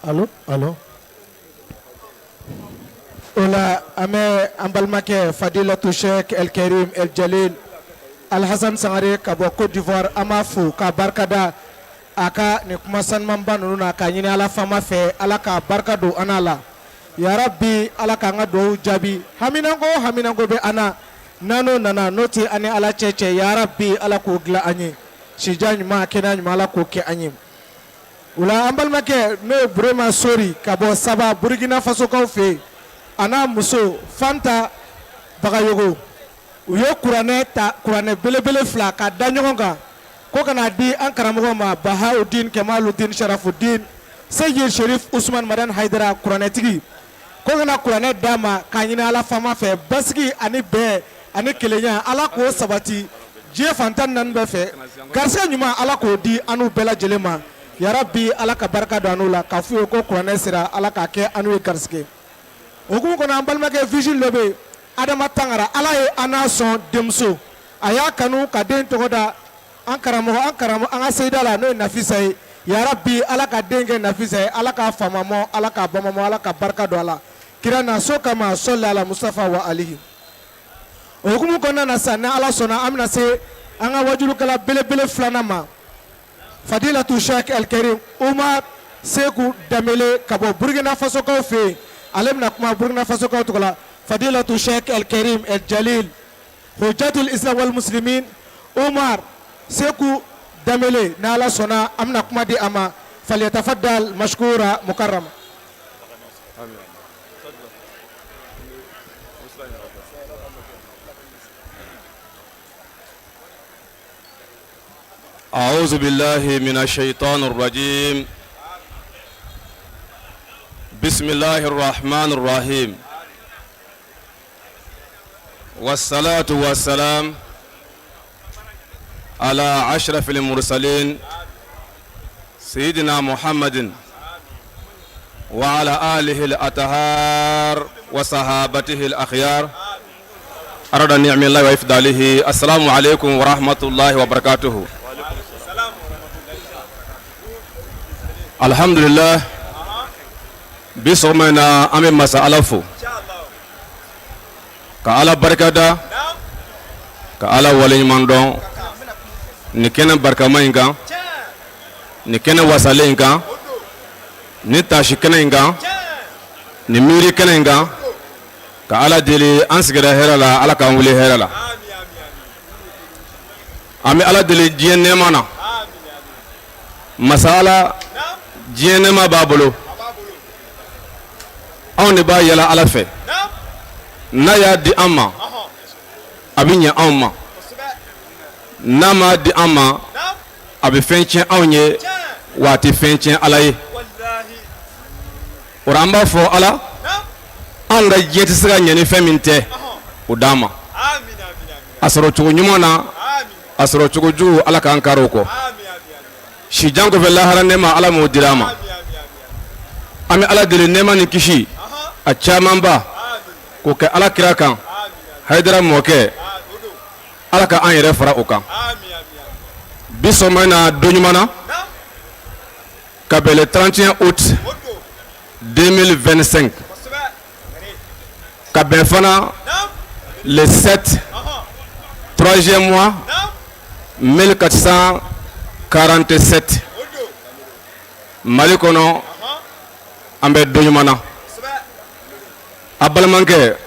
Allo, allo. O la an bɛ an balimakɛ Fadilatu Sheikh El Karim El Jalil Alhasan Sangare ka bɔ Côte d'Ivoire, an b'a fo k'a barikada a ka nin kuma sanumanba ninnu na, k'a ɲini Ala faama fɛ, Ala ka barika don an n'a la. Yarabi, Ala k'an ka dugawu jaabi. Haminanko o haminanko bɛ an na, n'an n'o nana n'o tɛ an ni Ala cɛ cɛ, yarabi, Ala k'o dilan an ye. Sija ɲuman, kɛnɛya ɲuman, Ala k'o kɛ an ye. O la an balimakɛ n'o ye Burema Sori ka bɔ Saba, Burukina Fasokaw fɛ yen, a n'a muso Fanta Bagayogo, u ye kuranɛ ta, kuranɛ belebele fila ka da ɲɔgɔn kan ko ka n'a di an karamɔgɔ ma, Bahawudin Kamaludin Sharafudin Seyid Sherif Usman Madani Hayidara, kuranɛtigi, ko ka na kuranɛ d'a ma k'a ɲini Ala faama fɛ basigi ani bɛn ani kelenya, Ala k'o sabati diɲɛ fan 14 bɛɛ fɛ. Garisɛgɛ ɲuman, Ala k'o di an n'u bɛɛ lajɛlen ma. Yarabi, Ala ka barika don an n'u la, k'a f'u ye ko kuranɛ sera, Ala k'a kɛ an n'u ye garisɛgɛ. O hukumu kɔnɔ, an balimakɛ vigile dɔ bɛ yen, Adama Tangara, Ala ye an n'a sɔn denmuso, a y'a kanu ka den tɔgɔ da an karamɔgɔ, an karamɔgɔ, an ka seyida la, n'o ye Nafisa ye. Yarabi, Ala ka den kɛ Nafisa ye, Ala k'a famamɔ, Ala k'a bamamɔ, Ala ka barika don a la kira na so kama, sɔli ala Mustafa wa alihi. O hukumu kɔnɔna na sa, ni Ala sɔnna, an bɛna se an ka wajulukɛla belebele filanan ma, Fadilatu Sheikh El Karim Umar Seku Danbele ka bɔ Burukina Fasokaw fɛ yen. Ale bɛna kuma Burukina Fasokaw tɔgɔ la. Fadilatu Sheikh El Karim El Jalil Hujjatul Islam wal Muslimin Umar Seku Danbele, ni Ala sɔnna, an bɛna kuma di a ma. Falyatafaddal mashkura mukarrama. أعوذ بالله من الشيطان الرجيم. بسم الله الرحمن الرحيم، والصلاة والسلام على أشرف المرسلين سيدنا محمد وعلى آله الأطهار وصحابته الأخيار أراد نعم الله وإفضاله. السلام عليكم ورحمة الله وبركاته. الحمد لله. Bi sɔgɔma in na, an bɛ masa Ala fo ka Ala barikada, ka Ala waleɲuman dɔn nin kɛnɛ barikama in kan, nin kɛnɛ wasalen in kan, nin taasi kɛnɛ in kan, nin miiri kɛnɛ in kan, ka Ala deli, an sigira hɛrɛ la, Ala k'an wuli hɛrɛ la. An bɛ Ala deli diɲɛ nɛɛma na. Masa Ala, diɲɛ nɛɛma b'a bolo, anw de b'a yala Ala fɛ. N'a y'a di an ma, a bɛ ɲɛ anw ma. N'a m'a di an ma, a bɛ fɛn tiɲɛ anw ye, wa a tɛ fɛn tiɲɛ Ala ye. O an b'a fɔ Ala, anw ka diɲɛ tɛ se ka ɲɛ ni fɛn min tɛ, o d'an ma a sɔrɔ cogo ɲuman na, a sɔrɔ cogo jugu, Ala k'an kari o kɔ. Sijan kɔfɛ, lahara nɛɛma, Ala m'o dira an ma. An bɛ Ala deli, nɛɛma ni kisi a camanba k'o kɛ Ala kira kan, Hayidara mɔkɛ, Ala ka an yɛrɛ fara o kan. Bi sɔgɔma in na, don ɲuman na, ka bɛn le 31 août 2025, ka bɛn fana le 7 troisième mois 1447 Mali kɔnɔ, an bɛ don ɲuman na. A balimakɛ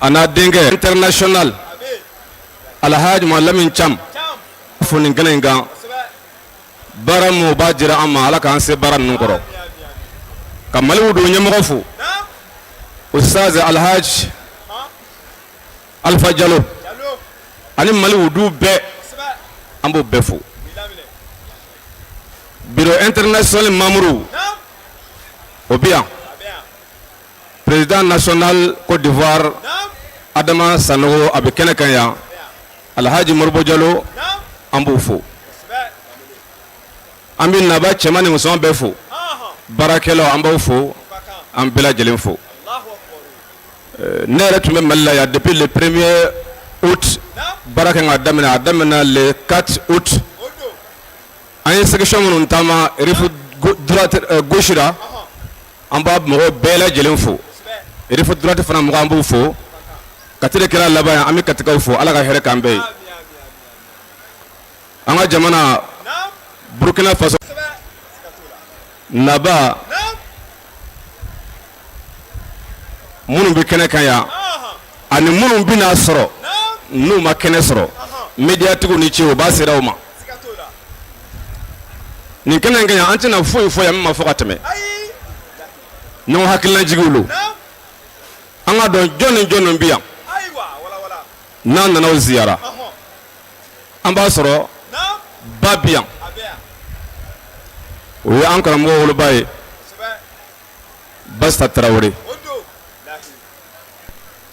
a n'a denkɛ international Alhaji Lamine Thiam fo nin kɛnɛ in kan. Baara min b'a jira an ma, Ala k'an se baara ninnu kɔrɔ. Ka Mali don ɲɛmɔgɔ fo, Ustaz Alhaji Alpha Jalo ani Mali wudu bɛɛ, an b'o bɛɛ fo. Bureau international membre o bɛ yan, président national Côte d'Ivoire Adama Sanogo, a bɛ kɛnɛ kan yan. Alhaji Moribo Jalo, an b'o fo. An bɛ naba cɛman ni musoman bɛɛ fo, baarakɛlaw an b'aw fo, an bɛɛ lajɛlen fo. Ne yɛrɛ tun bɛ Mali la yan depuis le premier août, baara kan ka daminɛ, a daminɛna le 4 août. An ye section minnu taama rive droite gauche la, an b'a mɔgɔw bɛɛ lajɛlen fo. Rive droite fana mɔgɔw, an b'u fo. Kati de kɛra laban ye, an bɛ Katikaw fo. Ala ka hɛrɛ k'an bɛɛ ye. An ka jamana Burukina Faso naba minnu bɛ kɛnɛ kan yan ani minnu bɛna sɔrɔ n'u ma kɛnɛ sɔrɔ, médiatigiw ni ce, o b'a sera u ma nin kɛnɛ in kan yan. An tɛna foyi fɔ yan min ma fɔ ka tɛmɛ. Ɲɔgɔn hakililajigiw lo. An ka dɔn jɔn ni jɔn bɛ yan. N'an nana o ziyara, an b'a sɔrɔ ba bi yan, o ye an karamɔgɔ woloba ye, Basita Tarawele.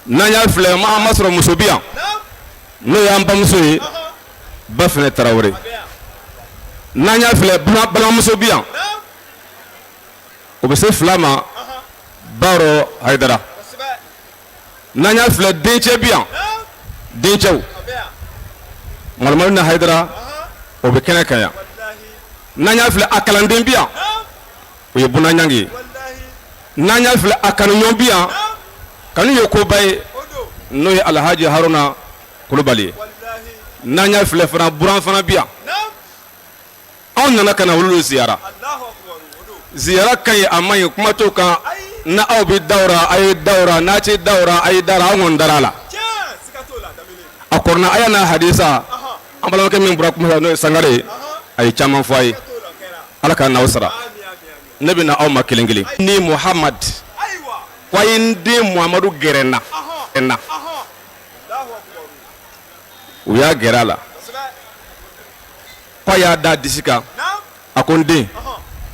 N'an y'a filɛ, an b'a sɔrɔ muso bi yan, n'o y'an bamuso ye, Bafinɛ Tarawele. N'an y'a filɛ, balimamuso bi yan, o bɛ se fila ma, Baro Hayidara. N'an y'a filɛ, dencɛ bi yan, dencɛw Malamadu Hayidara, o bɛ kɛnɛ kan yan. N'an y'a filɛ, a kalanden bi yan, o ye Buna Ɲangi ye. N'an y'a filɛ, a kanuɲɔgɔn bi yan, kanu ye koba ye, n'o ye Alhaji Haruna Kulubali ye. N'an y'a filɛ fana, buran fana bi yan. Anw nana ka na olu ziyara. Ziyara ka ɲi, a man ɲi, kuma t'o kan. N' aw bɛ dawura, a ye dawura. N'a tɛ dawura, a ye dara. An kɔni dara a la. A kuranɛ aya n'a hadisa, an balimakɛ min bɔra kuma la, n'o ye Sangare ye, a ye caman fɔ a ye. Ala k'a n'aw sara. Ne bɛ na aw ma kelen kelen ni Muhamad ko a ye n den Muhamadu gɛrɛ n na n na. U y'a gɛrɛ a la ko a y'a da disi kan, a ko n den,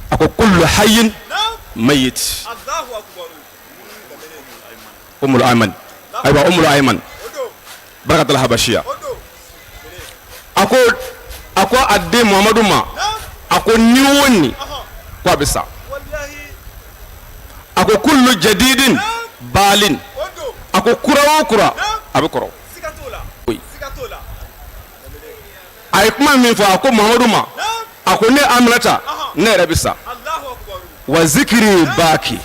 a ko kullu hayyin mayit. Umul ayman, ayiwa, Umul ayman barakatal habashiya. A ko a den Muhamadu ma, a ko ni o ni ko a bɛ sa. A ko kullu jadidin balin, a ko kura o kura, a bɛ kɔrɔ. A ye kuma min fɔ, a ko Muhamadu ma, a ko ne Aminata, ne yɛrɛ bɛ sa, wa zikiri baki,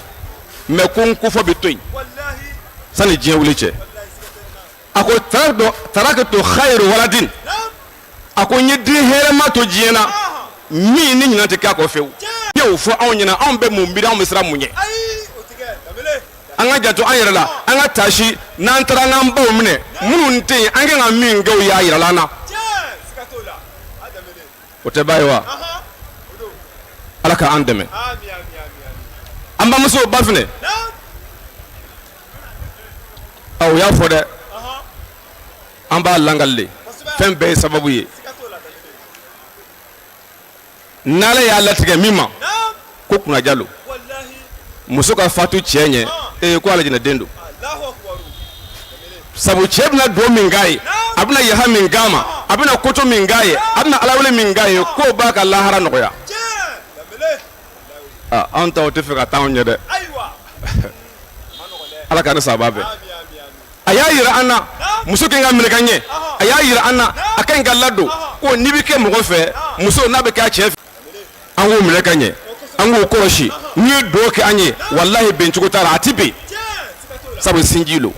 mais ko n kofɔ bɛ to yen sani diɲɛ wuli cɛ. A ko taraktu khayru waladin, a ko n ye den hɛrɛma to diɲɛ na min ni ɲinan tɛ k'a kɔ fewu. I y'o fɔ anw ɲɛna, anw bɛ mun miiri? Anw bɛ siran mun ɲɛ? An ka janto an yɛrɛ la, an ka taasi. N'an taara an k'an baw minɛ, minnu tɛ yen, an kan ka min kɛ, u y'a yira an na, o tɛ ba ye wa? Ala ka an dɛmɛ. An bamuso Bafinɛ, o y'a fɔ dɛ, an b'a lakali, fɛn bɛɛ ye sababu ye. N'Ala y'a latigɛ min ma ko kunnaja lo, muso ka fatu cɛ ɲɛ, ee, ko alijinɛ den don. Sabu cɛ bɛna don min k'a ye, a bɛna yaha min k'a ma, a bɛna koto min k'a ye, a bɛna alawele min k'a ye, k'o b'a ka lahara nɔgɔya. Anw ta o tɛ fɛ ka taa anw ɲɛ dɛ. Ala ka ni saba bɛn. A y'a yira an na, muso kan ka minɛ ka ɲɛ. A y'a yira an na, a ka ɲi ka ladon, ko n'i bɛ kɛ mɔgɔ fɛ, muso n'a bɛ kɛ a cɛ fɛ, an k'o minɛ ka ɲɛ, an k'o kɔlɔsi. N'i ye dugawu kɛ an ye, walahi, bɛncogo t'a la, a tɛ bɛn, sabu sinji lo.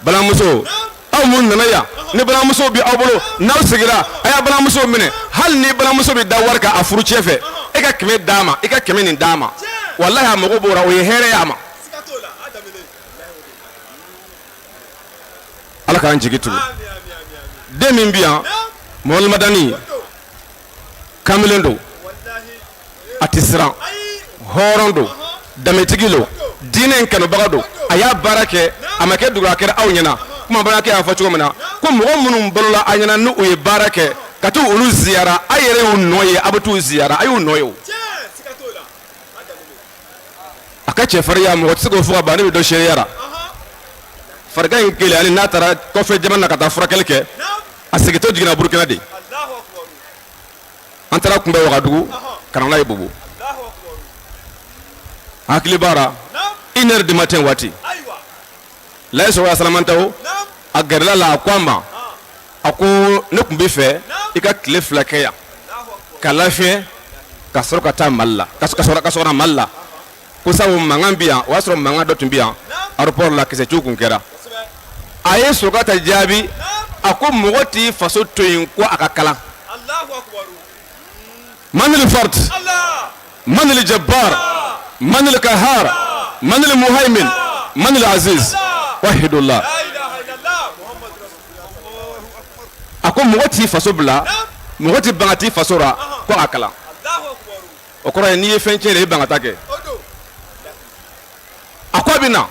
Balimamuso, aw minnu nana yan, ni balimamuso bɛ aw bolo, n'aw sigira, a y'a balimamuso minɛ. Hali ni balimamuso bɛ da wari kan a furucɛ fɛ, e ka 100 d'a ma, i ka 100 nin d'a ma, walahi, a mago b'o la, o ye hɛrɛ ye a ma. Ala k'an jigi tugu. Den min bɛ yan, Mamadu Madani, kamalen don, a tɛ siran, hɔrɔn don, danbetigi don, diinɛ in kanubaga don. A y'a baara kɛ, a ma kɛ dugu, a kɛra aw ɲɛna. Kuma balimakɛ y'a fɔ cogo min na, ko mɔgɔ minnu balola a ɲɛna, n'u ye baara kɛ ka t'u olu ziyara, a yɛrɛ y'u nɔ ye, a bɛ t'u ziyara, a y'u nɔ ye. O a ka cɛfarinya, mɔgɔ tɛ se k'o fɔ ka ban. Ne bɛ dɔ seereya la, farigan in gɛlɛyalen, n'a taara kɔfɛ jamana na ka taa furakɛli kɛ, a segintɔ jiginna Burukina de. An taara kunbɛn Wagadugu ka na n'a ye Bobo. Hakili b'a la, 1h du matin waati, Layi Sɔgɔ Salamantao a gɛrɛla la, a ko a ma, a ko ne tun bɛ fɛ i ka tile 2 kɛ yan ka lafiɲɛ ka sɔrɔ ka taa Mali la, ka sɔrɔ ka na Mali la, ko sabu mankan bɛ yan. O y'a sɔrɔ mankan dɔ tun bɛ yan aéroport la, kisɛciw tun kɛra. A ye Sokata jaabi, a ko mɔgɔ t'i faso to yen ko a ka kalan. Manil fard, manil jabbar, manil kahar, manil muhaimin, manil aziz, wahidullah. A ko mɔgɔ t'i faso bila, mɔgɔ tɛ ban ka t'i faso ra ko a kalan. O kɔrɔ ye n'i ye fɛn tiɲɛ i ban ka taa kɛ. A ko a bɛ na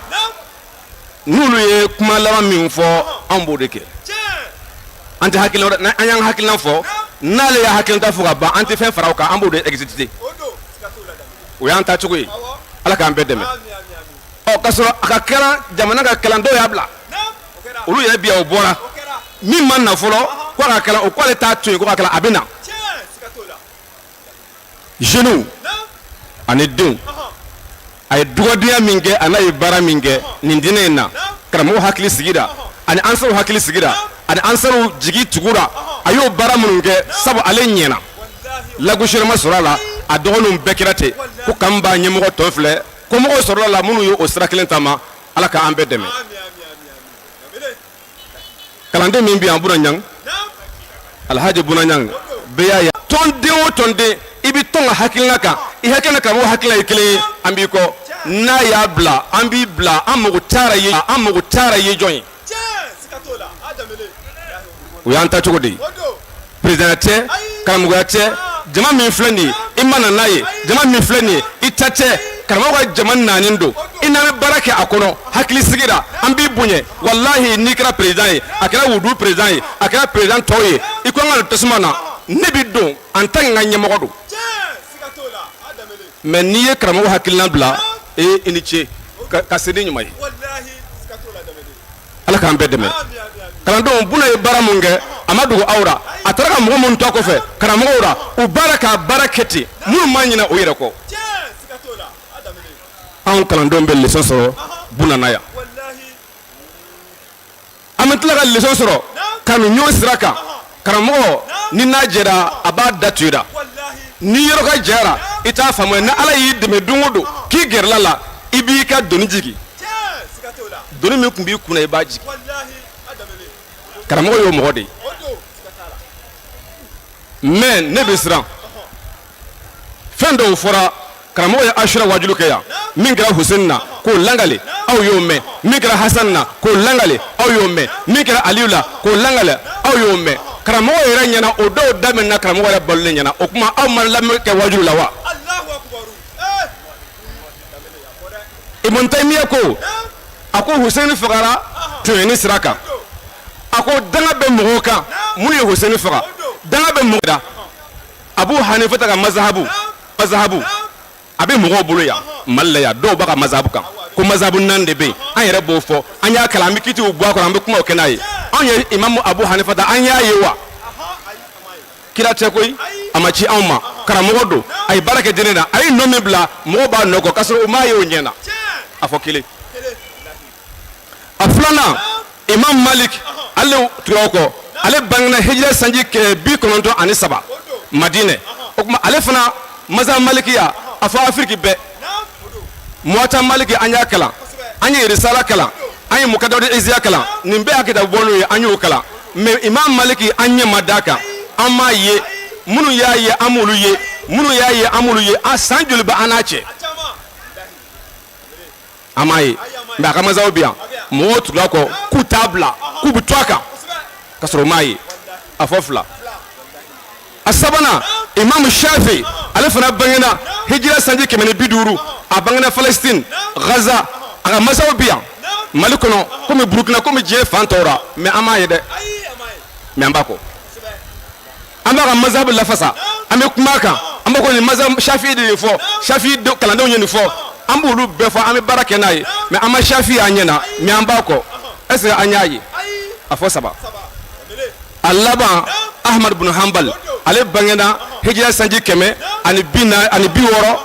n'olu ye kuma laban min fɔ, anw b'o de kɛ. An tɛ hakilina, an y'an hakilina fɔ, n'ale y'a hakilina fɔ ka ban, an tɛ fɛn fara o kan, an b'o de exécuter. O y'an ta cogo ye. Ala k'an bɛɛ dɛmɛ. Ɔ, ka sɔrɔ a ka kalan, jamana ka kalan, dɔw y'a bila, olu yɛrɛ bi yan, o bɔra. Min ma na fɔlɔ ko a ka kalan, o k'ale t'a to yen ko ka kalan, a bɛ na. Jeunes ani denw, a ye dugadenya min kɛ, a n'a ye baara min kɛ nin diinɛ in na, karamɔgɔ hakili sigira ani ansaru hakili sigira ani ansaru jigi tugura. A y'o baara minnu kɛ, sabu ale ɲɛna, lagosi ma sɔrɔ a la. A dɔgɔninw bɛɛ kɛra ten ko kan b'a ɲɛmɔgɔ tɔ filɛ ko mɔgɔw sɔrɔla la minnu ye o sira kelen taama. Ala k'an bɛɛ dɛmɛ. Kalanden min bɛ yan, Buna Ɲang, Alhaji Buna Ɲang, bɛɛ y'a ye. Tɔnden o tɔnden, i bɛ tɔn ka hakilina kan, i hakilina karamɔgɔ hakilina ye kelen ye, an b'i kɔ. N'a y'a bila, an b'i bila. An mago taara ye, an mago taara ye jɔn ye? O y'an ta cogo de ye. Président tɛ, karamɔgɔya tɛ. Jama min filɛ nin ye, i ma na n'a ye. Jama min filɛ nin ye, i ta tɛ. Karamɔgɔ ka jama naani don, i n'an bɛ baara kɛ a kɔnɔ hakili sigi la, an b'i bonya. Walahi, n'i kɛra président ye, a kɛra wudu président ye, a kɛra président tɔw ye, i ko an ka don tasuma na, ne bɛ don en tant que n ka ɲɛmɔgɔ don. Mais n'i ye karamɔgɔ hakilina bila, e i ni ce ka se ni ɲuman ye. Ala k'an bɛɛ dɛmɛ. Kalandenw, Buna ye baara mun kɛ, a ma dogo aw la. A taara ka mɔgɔ minnu to a kɔfɛ karamɔgɔw la, u baara k'a baara kɛ ten, minnu ma ɲinɛ o yɛrɛ kɔ. Anw kalandenw bɛ leçon sɔrɔ Buna na yan. An bɛ tila ka leçon sɔrɔ kanu ɲɔgɔn sira kan. Karamɔgɔ ni n'a jɛra, a b'a da to i la. Ni yɔrɔ ka jɛra, i t'a faamuya. Ni Ala y'i dɛmɛ don o don k'i gɛrɛla la, i b'i ka doni jigin, doni min tun b'i kunna, i b'a jigin. Karamɔgɔ y'o mɔgɔ de ye. Mais ne bɛ siran fɛn dɔw fɔra. Karamɔgɔ ye Asura wajulu kɛ yan. Min kɛra Hussein na, k'o langale, aw y'o mɛn. Min kɛra Hasan na, k'o langale, aw y'o mɛn. Min kɛra Aliyu la, k'o langale, aw y'o mɛn. Karamɔgɔ yɛrɛ ɲɛna, o dɔw daminɛna karamɔgɔ yɛrɛ balolen ɲɛna. O tuma, aw ma lamɛn kɛ wajulu la wa? Ibn Taymiya ko, a ko Hussein fagara tɔɲɔni sira kan. A ko danga bɛ mɔgɔw kan minnu ye Hussein faga, danga bɛ mɔgɔ da. Abu Hanifa ta ka mazahabu a bɛ mɔgɔw bolo yan Mali la yan, dɔw b'a ka mazahabu kan ko mazahabu naani de bɛ yen. An yɛrɛ b'o fɔ, an y'a kalan, an bɛ kitiw bɔ a kɔnɔ, an bɛ kumaw kɛ n'a ye. Anw ye Imamu Abu Hanifa ta, an y'a ye wa? Kira tɛ koyi, a ma ci anw ma. Karamɔgɔ don, a ye baara kɛ diinɛ na, a ye nɔ min bila, mɔgɔw b'a nɔ kɔ k'a sɔrɔ u m'a ye o ɲɛ na. A fɔ kelen. A filanan, Imam Malik, ale tugura o kɔ. Ale bangena hijira sanji 93 Madinɛ. O tuma, ale fana mazhab malikiya a fɔ Afiriki bɛɛ. Muwata Maliki, an y'a kalan, an ye Risala kalan, an ye Mukadamatu Iziya kalan. Nin bɛɛ y'a kitabu bɔlenw ye, an y'o kalan. Mais Imam Maliki, an ɲɛ ma d'a kan, an m'a ye. Minnu y'a ye, an m'olu ye. Minnu y'a ye, an m'olu ye. A san joli bɛ an n'a cɛ, an m'a ye. Mais a ka mazahabu bɛ yan, mɔgɔw tugula kɔ k'u t'a bila, k'u bɛ to a kan ka sɔrɔ u m'a ye. A fɔ fila. A sabanan, Imam Shafi, ale fana bangena hijira sanji 150. A bangena Palestine, Gaza. A ka mazahabu bɛ yan Mali kɔnɔ komi Burukina, komi diɲɛ fan tɔw la. Mais an m'a ye dɛ, mais an b'a kɔ, an b'a ka mazahabu lafasa, an bɛ kuma a kan, an b'a ko nin mazhab Shafi de ye fɔ, Shafi kalandenw ye nin fɔ, an b'olu bɛɛ fɔ, an bɛ baara kɛ n'a ye. Mais an ma Shafi y'an ɲɛ na, mais an b'a kɔ. Est ce que an y'a ye? A fɔ saba. A laban, Ahmad bin Hanbal, ale bangena Hijira sanji 164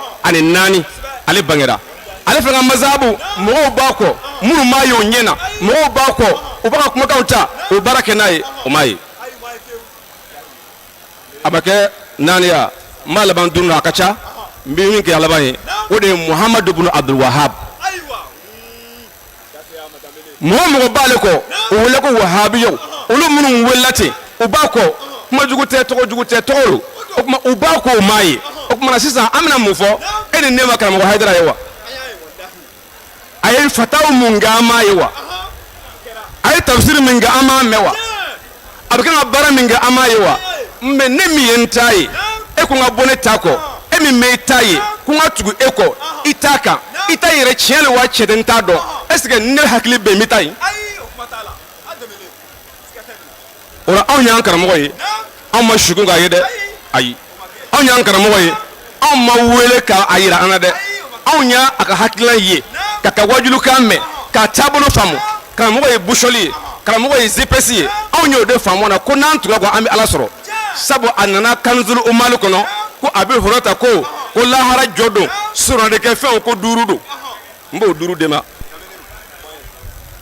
ale bangera. Ale fana ka mazahabu mɔgɔw b'a kɔ, minnu m'a ye o ɲɛ na, mɔgɔw b'a kɔ, u b'a ka kumakanw ta, u baara kɛ n'a ye, o m'a ye. A ma kɛ naani ya, n b'a laban duuru la, a ka ca. N bɛ min kɛ a laban ye, o de ye Muhamadu bunu Abdul Wahab. Mɔgɔ mɔgɔ b'ale kɔ, o wele ko wahabiyaw. Olu minnu welela ten, u b'a kɔ, kuma jugu tɛ, tɔgɔ jugu tɛ, tɔgɔ don. O tuma u b'a kɔ, o m'a ye. O tuma na sisan an bɛna mun fɔ? E ni ne ma karamɔgɔ Hayidara ye wa? A ye fataw mun kɛ, an m'a ye wa? A ye tafsiri min kɛ, an m'a mɛn wa? A bɛ kan ka baara min kɛ, an m'a ye wa? Mais ne min ye n ta ye, e ko n ka bɔ ne ta kɔ, e min bɛ i ta ye, ko n ka tugu e kɔ i ta kan, i ta yɛrɛ tiɲɛ de wa tiɲɛ tɛ, n t'a dɔn. Est ce que ne hakili bɛ yen, n bɛ taa yen? O la anw y'an karamɔgɔ ye, anw ma sukun k'a ye dɛ, ayi. Anw y'an karamɔgɔ ye, anw ma wele k'a yira an na dɛ. Anw y'a a ka hakilina ye, k'a ka wajulukan mɛn, k'a taabolo faamu. Karamɔgɔ ye boussole ye, karamɔgɔ ye GPS ye. Anw y'o de faamu na ko n'an tugura kɔ, an bɛ Ala sɔrɔ. Sabu a nana Kanzul Umali kɔnɔ ko a bɛ hɔrɔn ko ko lahara jɔ don, sɔrɔdekɛ fɛnw ko duuru don, n b'o duuru de ma.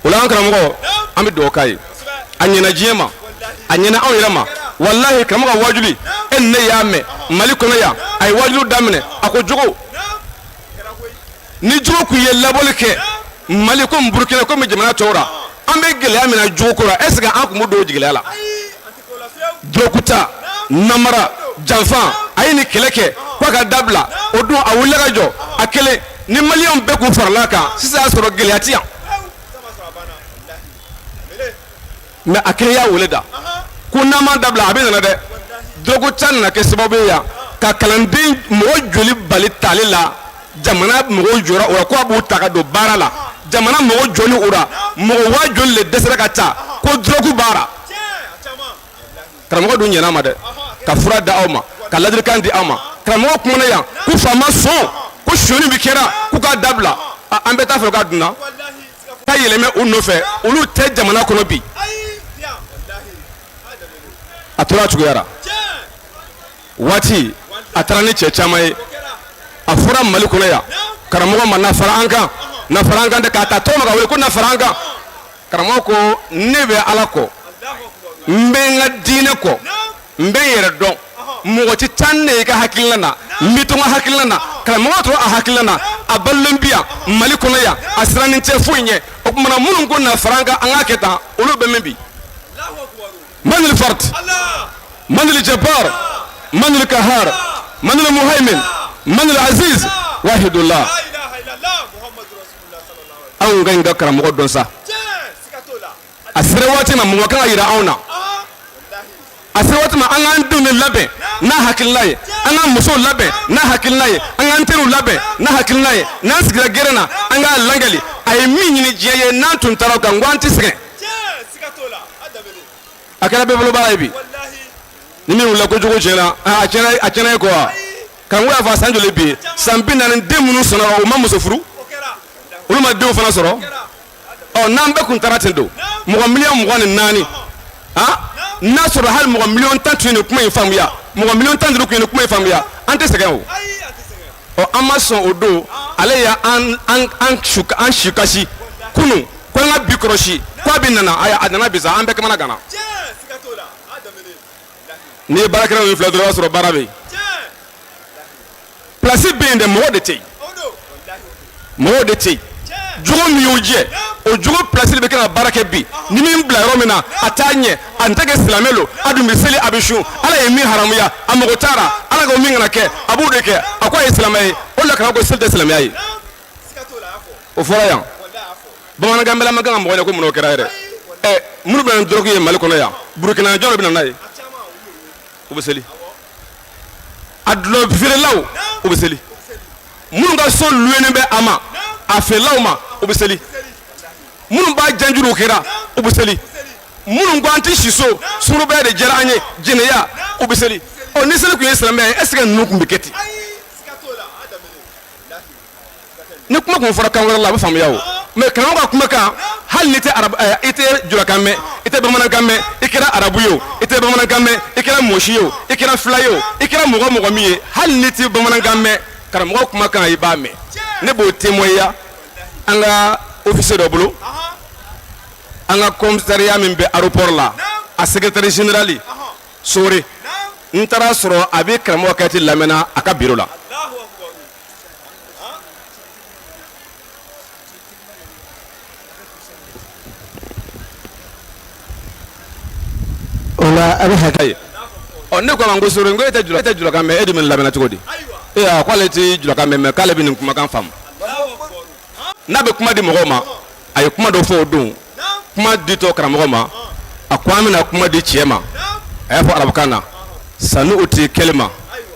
O la an karamɔgɔ, an bɛ dugawu k'a ye. A ɲɛna diɲɛ ma, a ɲɛna anw yɛrɛ ma. Walahi, karamɔgɔ ka wajuli, e ni ne y'a mɛn Mali kɔnɔ yan. A ye wajulu daminɛ, a ko jogo ni jogo kun ye labɔli kɛ Mali komi Burukina, komi jamana tɔw la, an bɛ gɛlɛya min na jogo ko la, est ce que an kun bɛ don o gɛlɛya la? Dɔrɔguta, namara, janfa, a ye nin kɛlɛ kɛ k'a ka dabila. O don a wulila ka jɔ a kelen. Ni maliyɛnw bɛɛ k'u farala kan sisan, y'a sɔrɔ gɛlɛya ti yan. Mais a kelen y'a wele da ko n'an m'a dabila, a bɛ nana dɛ. Dɔrɔguta nana kɛ sababu ye yan ka kalanden mɔgɔ joli bali tali la. Jamana mɔgɔw jɔra o la ko a b'u ta ka don baara la. Jamana mɔgɔ joli o la, mɔgɔ waa joli le dɛsɛra ka ta ko dɔrɔgu baara. Karamɔgɔ dun ɲɛna ma dɛ, ka fura di aw ma, ka ladilikan di aw ma. Karamɔgɔ kumana yan ko faama sɔn ko sonyani bi kɛra, k'u k'a dabila. An bɛɛ t'a fɛ k'a dunna ka yɛlɛmɛ u nɔfɛ. Olu tɛ jamana kɔnɔ bi. A tora a tuguyara waati, a taara ni cɛ caman ye. A fɔra Mali kɔnɔ yan karamɔgɔ ma, na fara an kan, na fara an kan dɛ, k'a ta tɔgɔ ma ka wele ko na fara an kan. Karamɔgɔ ko ne bɛ Ala kɔ, n bɛ n ka diinɛ kɔ, n bɛ n yɛrɛ dɔn. Mɔgɔ tɛ taa ne ye ka hakilina na, n bɛ to n ka hakilina na. Karamɔgɔ tora a hakilina na, a balolen bi yan Mali kɔnɔ yan, a sirannen tɛ foyi ɲɛ. O tuma na minnu ko na fara an kan, an k'a kɛ tan, olu bɛ min bi? Manil fard, manil jabbar, manil kahar, manil muhaimin, manil aziz, wahidullah. Anw ka ɲi ka karamɔgɔ dɔn sa. A sera waati ma, mɔgɔ kan ka yira anw na. A sera waati ma, an k'an denw de labɛn n'a hakilina ye, an k'an musow labɛn n'a hakilina ye, an k'an teriw labɛn n'a hakilina ye. N'an sigira gɛrɛn na, an k'a langali. A ye min ɲini diɲɛ ye, n'an tun taara o kan, n ko an tɛ sɛgɛn. A kɛra bɛɛ bolo baara ye bi. Ni min wulila kojugu tiɲɛna, a tiɲɛna, a tiɲɛna ye kɔ wa. Karamɔgɔ y'a fɔ a san joli bi? San 40. Den minnu sɔnna, u ma muso furu, olu ma denw fana sɔrɔ. Ɔ, n'an bɛɛ kun taara ten don, mɔgɔ 24 miliyɔn, han, n'a sɔrɔ hali mɔgɔ 10 miliyɔn tun ye nin kuma in faamuya, mɔgɔ 15 miliyɔn tun ye nin kuma in faamuya, an tɛ sɛgɛn o. Ɔ, an ma sɔn o don. Ale y'an an an su an si kasi kunun ko an ka bi kɔlɔsi ko a bɛ nana. Ayi, a nana bi sa, an bɛɛ kamana ganna. N'i ye baarakɛlaw ye filɛ dɔrɔn, i b'a sɔrɔ baara bɛ yen, place bɛ yen dɛ, mɔgɔ de tɛ yen, mɔgɔw de tɛ yen. Jogo min y'o jɛ, o jogo place de bɛ kɛ ka baara kɛ bi. Ni min bila yɔrɔ min na, a t'a ɲɛ, a n tɛ kɛ silamɛ lo, a dun bɛ seli, a bɛ sun. Ala ye min haramuya, a mago t'a la. Ala ko min kana kɛ, a b'o de kɛ. A ko a ye silamɛ ye. O de la karamɔgɔ ko seli tɛ silamɛya ye. O fɔra yan bamanankan bɛɛ la, man kan ka mɔgɔ ɲɛ ko mun o kɛra yɛrɛ. Ɛ, minnu bɛ na ni dɔrɔgu ye Mali kɔnɔ yan, Burukina jɔn de bɛ na n'a ye? U bɛ seli. A dulɔ feerelaw, u bɛ seli. Minnu ka so luwenen bɛ a ma, a feerelaw ma, u bɛ seli. Minnu b'a janjuru kɛra, u bɛ seli. Minnu ko an tɛ si so, sunurubaya de diyara an ye, jɛnɛya, u bɛ seli. Ɔ, ni seli tun ye silamɛya ye, est ce que ninnu tun bɛ kɛ ten? Ni kuma kun fɔra kan wɛrɛ la, a bɛ faamuya o. Mais karamɔgɔ ka kumakan, hali ni tɛ arabu, i tɛ julakan mɛn, i tɛ bamanankan mɛn, i kɛra arabu ye o, i tɛ bamanankan mɛn, i kɛra mɔsi ye o, i kɛra fila ye o, i kɛra mɔgɔ mɔgɔ min ye, hali n'i tɛ bamanankan mɛn, karamɔgɔ kumakan i b'a mɛn. Ne b'o témoigner an ka officier dɔ bolo, an ka commissariat min bɛ aéroport la, a secrétaire général Sore, n taara sɔrɔ a bɛ karamɔgɔ kɛti lamɛnna a ka bureau la. O la a bɛ hakɛ. Ɔ, ne ko a ma, n ko Sore, n ko e tɛ jula, e tɛ julakan mɛn, e dun bɛ nin lamɛnna cogo di? Ee, a ko ale tɛ julakan mɛn, mais k'ale bɛ nin kumakan faamu. N'a bɛ kuma di mɔgɔw ma, a ye kuma dɔ fɔ o don, kuma ditɔ karamɔgɔ ma, a ko an bɛna kuma di cɛ ma. A y'a fɔ arabukan na: sanu'ti kalima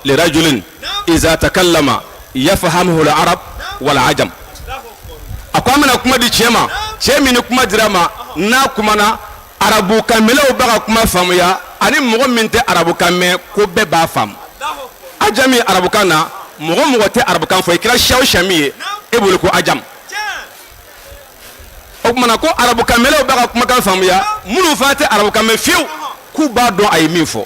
lirajulin iza takallama yafahamuhu al-arab wal ajam. A ko an bɛna kuma di cɛ ma, cɛ min ni kuma dira a ma, n'a kumana, arabukanmɛlaw b'a ka kuma faamuya, ani mɔgɔ min tɛ arabukan mɛn, ko bɛɛ b'a faamu. Ajami arabukan na, mɔgɔ mɔgɔ tɛ arabukan fɔ, i kɛra siya o siya min ye, e bolo ko ajam. O tuma na ko arabukanmɛlaw b'a ka kumakan faamuya, minnu fana tɛ arabukan mɛn fiyewu, k'u b'a dɔn a ye min fɔ.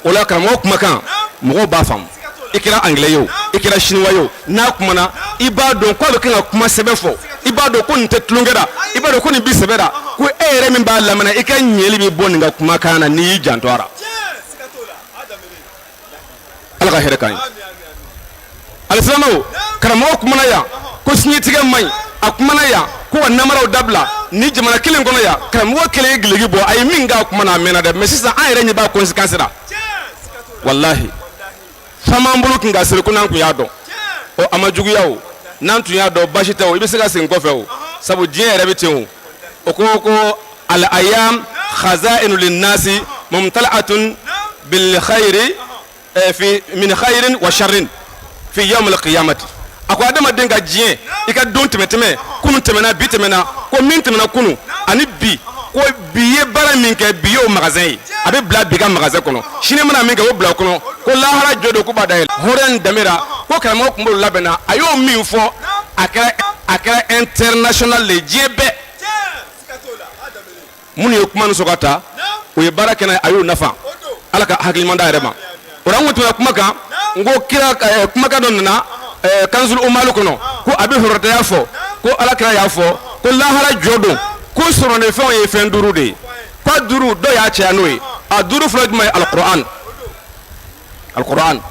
O la karamɔgɔ kumakan, mɔgɔw b'a faamu. I kɛra anglais ye o, i kɛra chinois ye o, n'a kumana, i b'a dɔn k'a bɛ kan ka kuma sɛbɛ fɔ. I b'a dɔn ko nin tɛ tulonkɛ la, i b'a dɔn ko nin bi sɛbɛ la, ko e yɛrɛ min b'a lamɛnna, i ka ɲɛli bɛ bɔ nin ka kumakan na n'i y'i janto a la. Ala ka hɛrɛ k'an ye. Alisilamɛw, karamɔgɔ kumana yan ko siɲɛtigɛ man ɲi, a kumana yan ko ka namaraw dabila ni jamana kelen kɔnɔ yan. Karamɔgɔ kelen ye gileki bɔ, a ye min k'a kuma na, a mɛnna dɛ, mais sisan an yɛrɛ ɲɛ b'a conséquence la. Walahi, fɛn b'an bolo tun ka seri ko n'an tun y'a dɔn, ɔ, a ma juguya o. N'an tun y'a dɔn, baasi tɛ o, i bɛ se ka segin kɔfɛ o, sabu diɲɛ yɛrɛ bɛ ten o. O ko ko al ayam khazainu linnasi mumtala'atun bil khayri fi min khayrin wa sharrin fi yawm al qiyamati. A ko adamaden ka diɲɛ, i ka don tɛmɛ tɛmɛ, kunu tɛmɛna, bi tɛmɛna, ko min tɛmɛna kunu ani bi, ko bi ye baara min kɛ, bi y'o magasin ye, a bɛ bila bi ka magasin kɔnɔ. Sini mana min kɛ, o bila o kɔnɔ. Ko lahara jɔ don, ko b'a dayɛlɛ hɔrɔnya in danbe la. Ko karamɔgɔ tun b'o labɛnna, a y'o min fɔ, a kɛra international le, diɲɛ bɛɛ. Minnu ye kuma nin sɔn ka ta, o ye baara kɛ n'a ye, a y'o nafa. Ala ka hakiliman d'a yɛrɛ ma. O la n kun tɛmɛna kuma kan, n ko kira kumakan dɔ nana kanzul umalu kɔnɔ, ko Abi Hurayra y'a fɔ ko ala kira y'a fɔ ko lahara jɔ don, ko sɔrɔnifɛnw ye fɛn duuru de ye, ko duuru dɔ y'a caya n'o ye. A duuru fɔlɔ jumɛn ye? Alquran, alquran,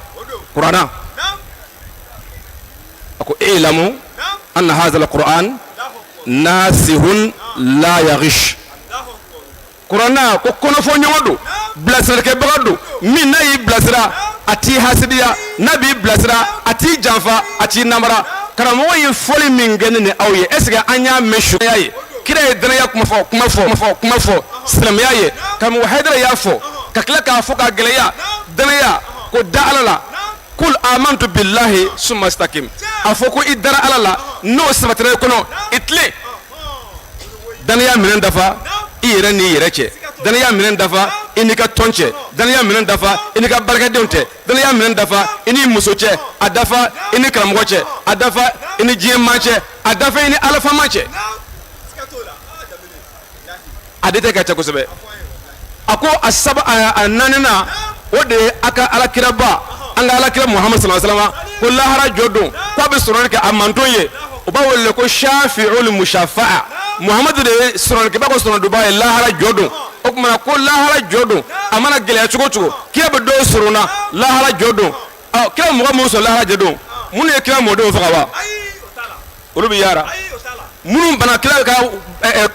kurana. A ko ilamu anna hadha alquran nasihun la yaghish. Kuranna ko kɔnɔfɔ ɲɔgɔn don, bilasiralikɛbaga don, min n'a y'i bilasira, a t'i hasidiya, n'a b'i bilasira, a t'i janfa, a t'i namara. Karamɔgɔ ye fɔli min kɛ ne ni aw ye, est ce que an y'a mɛn suya ye? Kira ye danaya kuma fɔ, kuma fɔ, kuma fɔ, kuma fɔ silamɛya ye. Karamɔgɔ Hayidara y'a fɔ ka tila k'a fɔ k'a gɛlɛya danaya ko da Ala la. Kul amantu billahi summa stakim. A fɔ ko i dara Ala la, n'o sabatira i kɔnɔ, i tilen. Danaya minɛn dafa i yɛrɛ n'i yɛrɛ cɛ, danaya minɛn dafa i n'i ka tɔn cɛ, danaya minɛn dafa i n'i ka baarakɛdenw cɛ, danaya minɛn dafa i n'i muso cɛ, a dafa i ni karamɔgɔ cɛ, a dafa i ni diɲɛ maa cɛ, a dafa i ni alafama cɛ. A de tɛ ka cɛ kosɛbɛ. A ko a saba, a naaninan, o de ye a ka alakiraba, an ka alakira Muhamadu sallallahu alaihi wasallam, ko lahara jɔ don, k'a bɛ sɔrɔli kɛ a manton ye, o b'a wele ko shafi'ul mushafa'a. Muhamadu de ye sɔrɔlikɛba ko sɔrɔduba ye lahara jɔ don. O tuma ko lahara jɔ don, a mana gɛlɛya cogo o cogo, kira bɛ dɔw sɔrɔ na lahara jɔ don. Ɔ, kira mɔgɔ minnu sɔrɔ lahara jɔ don, minnu ye kira mɔdenw faga wa, olu bɛ yaara. Minnu bana kira ka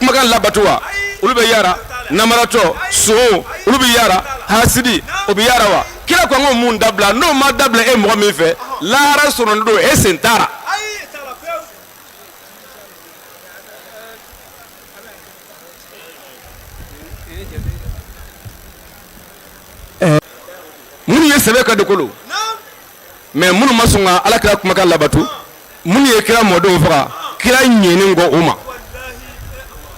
kumakan labato wa, olu bɛ yaara. Namaratɔ son, olu bɛ yaara. Hasidi, o bɛ yaara wa. Kira ko an k'o mun dabila, n'o ma dabila e mɔgɔ min fɛ, lahara sɔrɔ don, e sen taara. Minnu ye sɛbɛ ka dukolo mais minnu ma sɔn ka ala kira kumakan labato, minnu ye kira mɔdenw faga, kira ɲɛnen kɔ o ma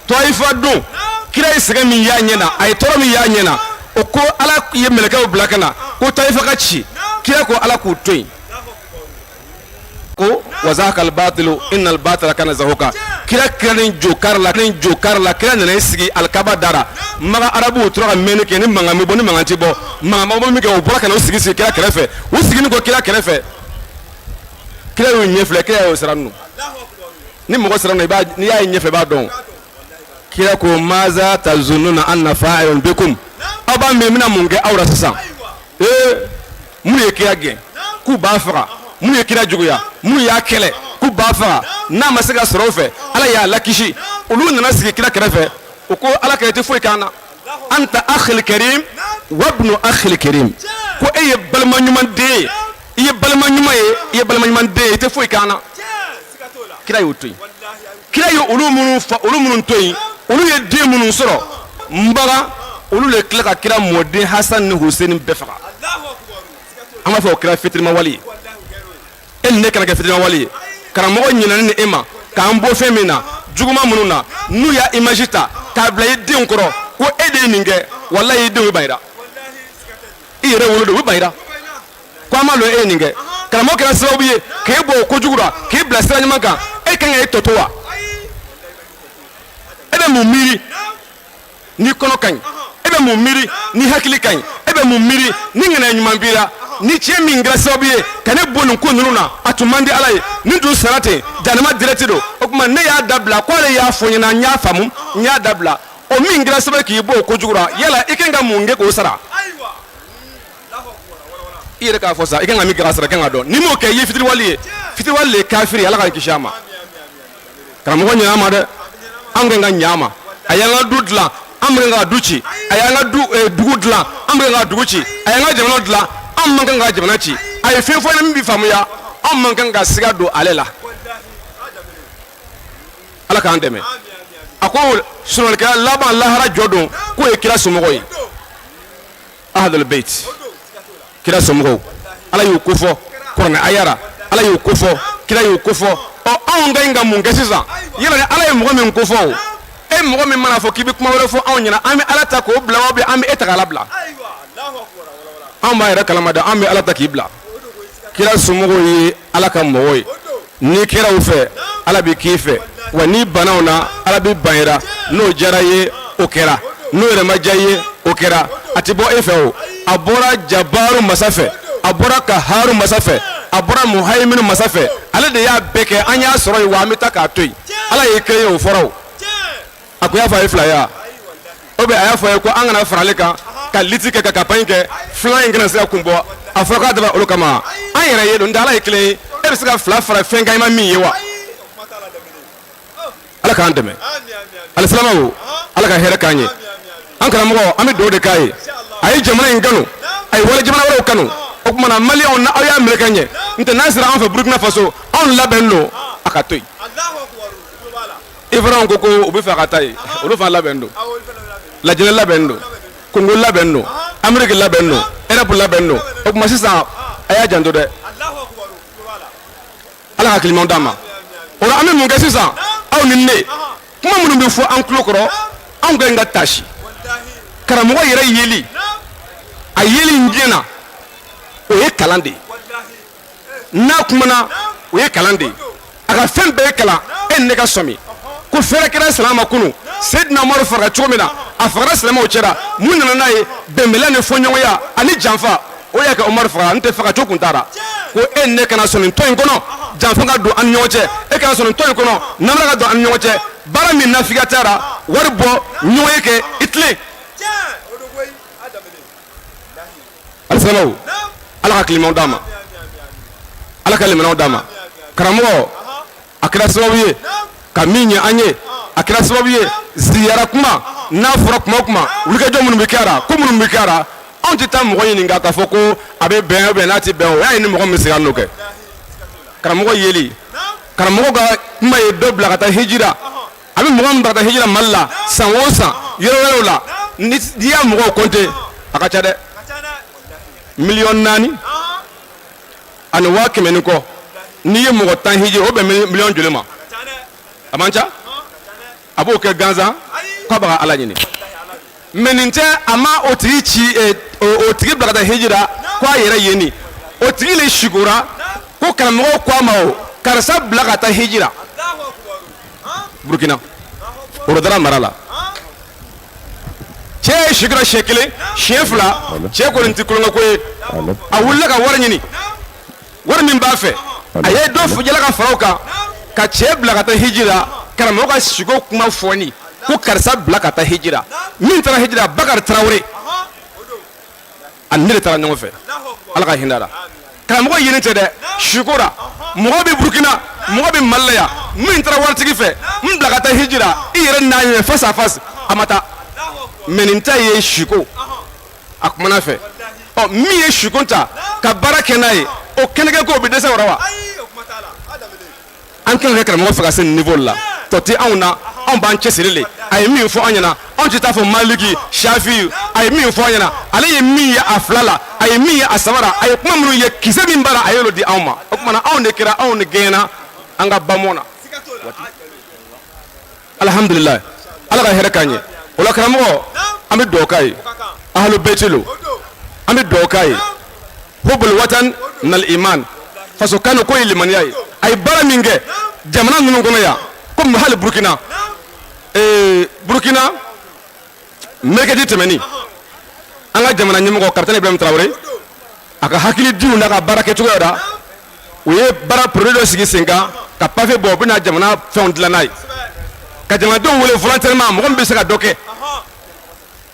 Tɔyifa don, kira ye sɛgɛn min y'a ɲɛ na, a ye tɔɔrɔ min y'a ɲɛ na, o ko ala ye mɛlɛkɛw bila ka na ko Tɔyifa ka ci, kira ko ala k'u to yen. Ko Wa zahaqal batilu innal batila kana zahuka. Kira kiranin jo kari la, ni jo kari la, kira nana i sigi alikaba dara. Maka arabuw tora ka mɛnni kɛ, ni mankan bɛ bɔ, ni mankan tɛ bɔ, mankan ma bɔ min kɛ, u bɔra ka na u sigi sigi kira kɛrɛfɛ. U siginin kɔ kira kɛrɛfɛ, kira y'u ɲɛ filɛ, kira y'o siran. Ni mɔgɔ siran, i b'a n'i y'a ye ɲɛfɛ, i b'a dɔn. Kira ko: maza tazununa anna fa'ilun bikum? Aw b'a min bɛna mun kɛ aw la sisan? Ee, minnu ye kira gɛn k'u b'a faga, minnu ye kira juguya, minnu y'a kɛlɛ k'u b'a faga, n'a ma se ka sɔrɔ o fɛ, Ala y'a lakisi. Olu nana sigi kira kɛrɛfɛ, u ko: Ala ka, i tɛ foyi k'an na. Anta akhil karim wabnu akhil karim. Ko e ye balima ɲuman den ye, i ye balima ɲuman ye, i ye balima ɲuman den ye, i tɛ foyi k'an na. Kira y'o to yen. Kira ye olu minnu fa, olu minnu to yen, olu ye den minnu sɔrɔ nbaga, olu de tila ka kira mɔden Hasan ni Hussein bɛɛ faga. An b'a fɔ o kɛra fitirimawale ye. E ni ne kana kɛ fitirimawale ye. Karamɔgɔ ɲinɛni ni e ma k'an bɔ fɛn min na, juguman minnu na, n'u y'a image ta k'a bila i denw kɔrɔ ko e de ye nin kɛ, walayi, i denw bɛ ban i la. I yɛrɛ wolo don, u bɛ ban i la ko an m'a lɔn e ye nin kɛ. Karamɔgɔ kɛra sababu ye k'e bɔ o kojugu la, k'e bila sira ɲuman kan. E kan ka e tɔ to wa? E bɛ mun miiri ni kɔnɔ ka ɲi? E bɛ mun miiri ni hakili ka ɲi? E bɛ mun miiri ni ŋaniya ɲuman b'i la? Ni cɛ min kɛra sababu ye ka ne bɔ nin ko ninnu na, a tun man di Ala ye, ni tun sara ten, janama direct don. O tuma ne y'a dabila ko ale y'a fɔ n ɲɛna, n y'a faamu, n y'a dabila. O min kɛra sababu ye k'i bɔ o kojugu la, yala i kan ka mun kɛ k'o sara? I yɛrɛ k'a fɔ sa, i kan ka min kɛ k'a sara, i kan ka dɔn. N'i m'o kɛ, i ye fitiriwale ye. Fitiriwale le ye kafiri ye. Ala k'an kisi a ma. Karamɔgɔ ɲin'a ma dɛ, an kan ka ɲa a ma. A y'an ka du dilan, an man kan ka du ci. A y'an ka du dugu dilan, an man kan ka dugu ci. A y'an ka jamana dilan, an man kan ka jamana ci. A ye fɛn fɔ an ye min bɛ faamuya, an man kan ka siga don ale la. Ala k'an dɛmɛ. A ko sunɔgɔlikɛla laban lahara jɔ don, k'o ye kira somɔgɔw ye, ahlul bait, kira somɔgɔw. Ala y'u kofɔ kuranɛ ayara, Ala y'u kofɔ, kira y'u kofɔ. Ɔ, anw ka ɲi ka mun kɛ sisan? Yala ni Ala ye mɔgɔ min kofɔ, o e mɔgɔ min mana fɔ k'i bɛ kuma wɛrɛ fɔ anw ɲɛna, an bɛ Ala ta k'o bila wa, an bɛ e ta k'Ala bila? Anw b'a yɛrɛ kalama dɛ, an bɛ Ala ta k'i bila. Kira somɔgɔw ye Ala ka mɔgɔw ye. N'i kɛra u fɛ, Ala bɛ k'i fɛ, wa n'i banna u na, Ala bɛ ban i la. N'o diyara i ye, o kɛra. N'o yɛrɛ ma diya i ye, o kɛra. A tɛ bɔ e fɛ o, a bɔra Jabaru masa fɛ, a bɔra Kaharu masa fɛ, a bɔra Muhayiminu masa fɛ. Ale de y'a bɛɛ kɛ, an y'a sɔrɔ yen, wa an bɛ taa k'a to yen. Ala y'i kɛ ye, o fɔra o. A ko y'a fɔ a ye fila ye o bɛ, a y'a fɔ a ye ko an kana fara ale kan ka lutte kɛ, ka campagne kɛ, filan in kana se ka kun bɔ. A fɔra k'a dabɔ olu kama. An yɛrɛ ye don tɛ, Ala ye kelen ye. E bɛ se ka fila fara fɛn kan i ma min ye wa? Ala k'an dɛmɛ. Alisilamɛw, Ala ka hɛrɛ k'an ye. An karamɔgɔ, an bɛ dugawu de k'a ye. A ye jamana in kanu, a ye wale jamana wɛrɛw kanu. O tuma na, Maliyɛnw na, aw y'a minɛ ka ɲɛ. N tɛ n'a sera an fɛ Burukina Faso, anw labɛn don a ka to yen. Ivoiriyɛnw ko ko u bɛ fɛ a ka taa yen, olu fana labɛn don. Lajinɛ labɛn don, Kongo labɛn don, Ameriki labɛn don, Erɔpu labɛn don. O tuma sisan, a y'a janto dɛ. Ala ka hakili ɲuman d'an ma. O la, an bɛ mun kɛ sisan? Aw ni ne, kuma minnu bɛ fɔ an tulo kɔrɔ, anw ka ɲi ka tasi. Karamɔgɔ yɛrɛ yeli, a yeli in diɲɛ na, o ye kalan de ye. N'a kumana, o ye kalan de ye. A ka fɛn bɛɛ ye kalan. E ni ne ka sɔmi ko fɛrɛ kɛra silamɛ ma kunun. Seydina Umaru fagara cogo min na, a fagara silamɛw cɛra. Mun nana n'a ye? Bɛnbɛnla ni fɔɲɔgɔnya ani janfa, o y'a kɛ Umaru fagara. N tɛ faga cogo kun taara ko e ni ne kana sɔn nin tɔn in kɔnɔ, janfa ka don an ni ɲɔgɔn cɛ. E kana sɔn nin tɔn in kɔnɔ, namara ka don an ni ɲɔgɔn cɛ. Baara min nafigiya taara, wari bɔ, ɲɔgɔn ye kɛ, i tilen. Alisilamɛw, Ala ka hakili ɲuman d'an ma, Ala ka limaniyaw d'an ma. Karamɔgɔ, a kɛra sababu ye ka min ɲɛ an ye, a kɛra sababu ye ziyara kuma n'a fɔra kuma o kuma, wulikajɔ minnu bɛ kɛ a la, ko minnu bɛ kɛ a la, anw tɛ taa mɔgɔ ɲininka k'a fɔ ko a bɛ bɛn ou bien n'a tɛ bɛn. O y'a ye ni mɔgɔ min sera n'o kɛ. Karamɔgɔ yeli, karamɔgɔ ka kuma ye dɔ bila ka taa hijira. A bɛ mɔgɔ min bila ka taa hijira Mali la san o san, yɔrɔ wɛrɛw la, n'i y'a mɔgɔw compter, a ka ca dɛ. 4,100,000 ni kɔ. N'i ye mɔgɔ 10 hiji, o bɛn miliyɔn joli ma? A man ca. A b'o kɛ gansan k'a bɛ ka Ala ɲini. Mais nin tɛ, a ma o tigi ci, o tigi bila ka taa hiji la ko a yɛrɛ ye nin. O tigi le sikora ko karamɔgɔ ko a ma o. Karisa bila ka taa hiji la Burukina, Orodara mara la. Cɛ ye si kɛra siɲɛ kelen, siɲɛ fila, cɛ kɔni tɛ tulonkɛ ko ye. A wulila ka wari ɲini, wari min b'a fɛ, a ye dɔ yala ka fara o kan ka cɛ bila ka taa hiji la. Karamɔgɔ ka siko kuma fɔni ko karisa bila ka taa hiji la. Min taara hiji la, Bakari Tarawele, ani ne de taara ɲɔgɔn fɛ. Ala ka hinɛ la karamɔgɔ yelen tɛ dɛ. Siko la, mɔgɔ bɛ Burukina, mɔgɔ bɛ Mali la yan, min taara waritigi fɛ, n bila ka taa hiji la, i yɛrɛ n'a ye face à face, a ma taa. Mais nin ta ye siko, a kumana fɛ. Ɔ, min ye siko ta ka baara kɛ n'a ye, o kɛnɛkɛ ko o bɛ dɛsɛ o la wa? An kan ka kɛ karamɔgɔ fɛ ka se nin niveau la. Tɔ tɛ anw na, anw b'an cɛsiri le. A ye min fɔ an ɲɛna, anw tɛ taa fɔ Maliki, Shafi. A ye min fɔ an ɲɛna, ale ye min ye a fila la, a ye min ye a saba la, a ye kuma minnu ye, kisɛ min b'a la, a y'olu di anw ma. O tuma na anw de kɛra, anw de gɛnna an ka bamɔ na. Alhamdulilayi, Ala ka hɛrɛ k'an ye. O la karamɔgɔ, an bɛ dugawu k'a ye. Ahlu bɛti lo, an bɛ dugawu k'a ye. Hubul watan minal iman, faso kanu ko ye limaniya ye. A ye baara min kɛ jamana ninnu kɔnɔ yan, komi hali Burukina, Burukina mercredi tɛmɛnin, an ka jamana ɲɛmɔgɔ kapitɛni Ibrahim Tarawele, a ka hakilidiw n'a ka baara kɛcogoya la, u ye baara projet dɔ sigi sen kan ka papier bɔ, u bɛna jamana fɛnw dilan n'a ye, ka jamanadenw wele volontairement, mɔgɔ min bɛ se ka dɔ kɛ.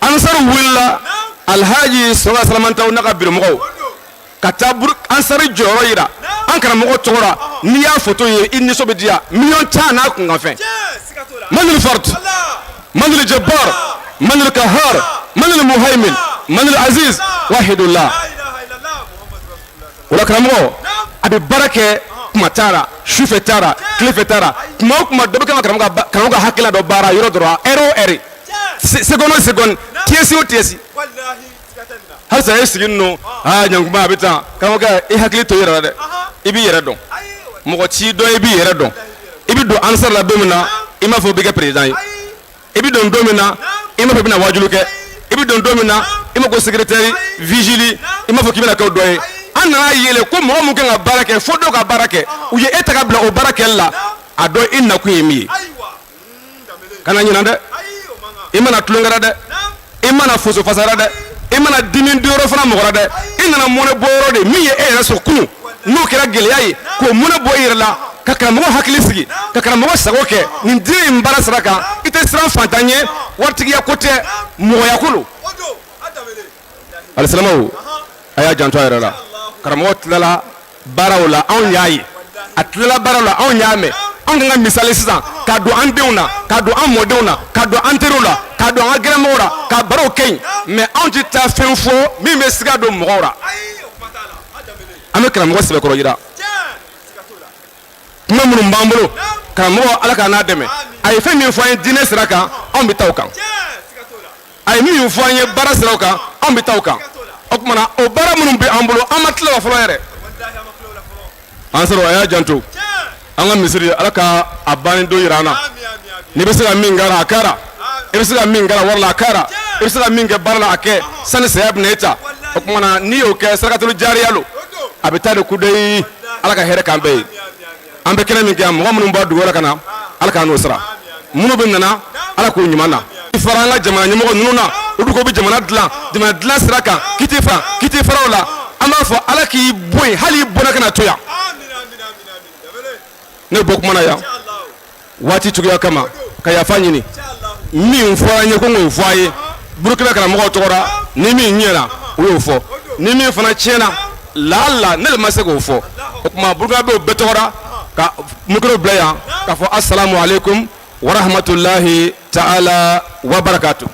Ansaru wulila, Alhaji Sɔrɔ Salamantaw n'a ka biromɔgɔw ka taa Ansari jɔyɔrɔ yira an karamɔgɔ tɔgɔ la. N'i y'a photo ye, i nisɔn bɛ diya. Miliyɔn 10 n'a kunkanfɛn. Manil fard, manil jabbar, manil kahar, manil muhaimin, manil aziz wahidullah. O la karamɔgɔ, a bɛ baara kɛ kuma t'a la, sufɛ t'a la, tilefɛ t'a la. Kuma o kuma, dɔ bɛ kan ka karamɔgɔ ka hakilila dɔ baara yɔrɔ dɔ la, heure o heure, seconde o seconde, tiyɛsi o tiyɛsi. Halisa e sigi ninnu, aa ɲankuma, a bɛ tan. Karamɔgɔkɛ, i hakili to i yɛrɛ la dɛ. I b'i yɛrɛ dɔn, mɔgɔ t'i dɔn, i b'i yɛrɛ dɔn. I bɛ don Ansar la don min na, i m'a fɔ i bɛ kɛ président ye. I bɛ don don min na, i m'a fɔ i bɛna wajulu kɛ. I bɛ don don min na, i ma ko secrétaire vigile, i m'a fɔ k'i bɛna kɛ o dɔ ye. An nana yɛlɛ ko mɔgɔ min kan ka baara kɛ, fo dɔw ka baara kɛ, u ye e ta ka bila o baara kɛli la. A dɔn i nakun ye min ye. Kana ɲinan dɛ. I mana tulonkɛra dɛ, i mana foso fasara dɛ, i mana dimi donyɔrɔ fana mɔgɔ la dɛ. I nana mɔnɛ bɔ yɔrɔ de min ye e yɛrɛ sɔrɔ kunun, n'o kɛra gɛlɛya ye, k'o mɔnɛ bɔ i yɛrɛ la, ka karamɔgɔ hakili sigi, ka karamɔgɔ sago kɛ nin diinɛ in baara sira kan. I tɛ siran fantan ɲɛ, waritigiya ko tɛ, mɔgɔya ko lo. Alisilamɛw, a y'a janto a yɛrɛ la. Karamɔgɔ tilala baaraw la, anw y'a ye. A tilala baaraw la, anw y'a mɛn. Anw kan ka misali sisan k'a don an denw na, k'a don an mɔdenw na, k'a don an teriw la, k'a don an ka gɛrɛmɔgɔw la, k'a barow kɛ yen. Mais anw tɛ taa fɛn fɔ min bɛ siga don mɔgɔw la. An bɛ karamɔgɔ sɛbɛkɔrɔ yira. Kuma minnu b'an bolo, karamɔgɔ, Ala k'a n'a dɛmɛ. A ye fɛn min fɔ an ye diinɛ sira kan, anw bɛ taa o kan. A ye min fɔ an ye baara siraw kan, anw bɛ taa o kan. O tuma na, o baara minnu bɛ an bolo, an ma tila o fɔlɔ yɛrɛ. An sɔrɔ a y'a janto an ka misiri, Ala ka a banni don yira an na. N'i bɛ se ka min kɛra, a kɛra. I bɛ se ka min kɛra wari la, a kɛra. I bɛ se ka min kɛ baara la, a kɛ sani saya bɛna e ta. O tuma na, n'i y'o kɛ, sarakatulu jariya lo, a bɛ taa de kudayi. Ala ka hɛrɛ k'an bɛɛ ye. An bɛ kɛnɛ min kɛ, mɔgɔ minnu b'a dugu la ka na, Ala k'an n'o sara. Minnu bɛ nana, Ala k'u ɲuman na fara an ka jamana ɲɛmɔgɔ ninnu na. Olu ko bɛ jamana dilan, jamana dilan sira kan, k'i tɛ fara, k'i tɛ fara o la. An b'a fɔ Ala k'i bɔ yen, hali i bɔnna kana to yan. Ne bɔ kuma na yan waati cogoya kama, ka yafa ɲini. Min fɔra an ye ko n k'o fɔ a ye Burukina karamɔgɔw tɔgɔ la, ni min ɲɛna, u y'o fɔ. Ni min fana tiɲɛna, laala ne de ma se k'o fɔ. O tuma, Burukinabew bɛɛ tɔgɔ la, ka micro bila yan k'a fɔ asalamu aleykum wa rahmatulahi ta'ala wa barakatu.